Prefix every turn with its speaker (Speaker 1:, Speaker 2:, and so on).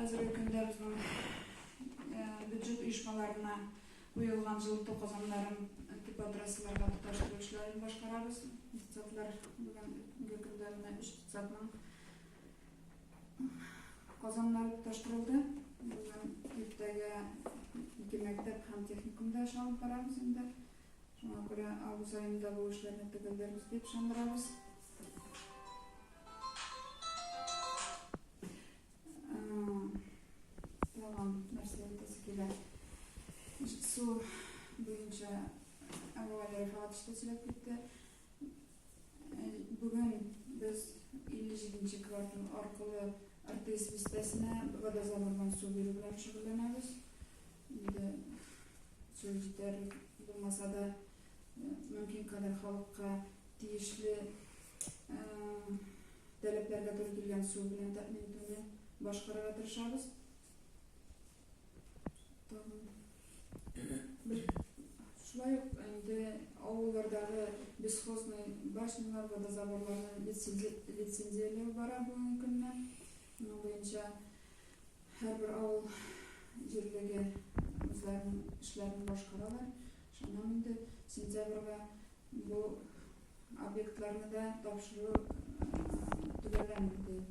Speaker 1: Хәзерге көндә безнең бюджет оешмаларына куелган җылыту казаннарын теплотрассаларга тоташтыру эшләрен башкарабыз. Детсадлар бүгенге көндә менә өч детсадның казаннары тоташтырылды. Бүген иртәгә ике мәктәп һәм техникумда эш алып барабыз инде. Шуңа күрә август аенда бу эшләрне төгәлләрбез дип ышандырабыз. Тагын нәрсә әйтәсе килә. Су буенча Әбүгали Рифгатович та сөйләп китте. Бүген без 57 нче квартал аркылы РТС бистәсенә водозабордан су бирү белән шөгыльләнәбез. Инде су җитәрлек булмаса да, мөмкин кадәр халыкка тиешле таләпләргә туры килгән су белән тәэмин итүне башкарырга тырышабыз. Тагын бер шулай ук инде авыллардагы бесхозный башнялар, водозаборларны лицензияләү бара бүгенге көнне. Моның буенча һәрбер авыл җирлеге үзләренең эшләрен башкаралар. Ышанам инде, сентябрьгә бу объектларны да тапшыру төгәлләнер дип.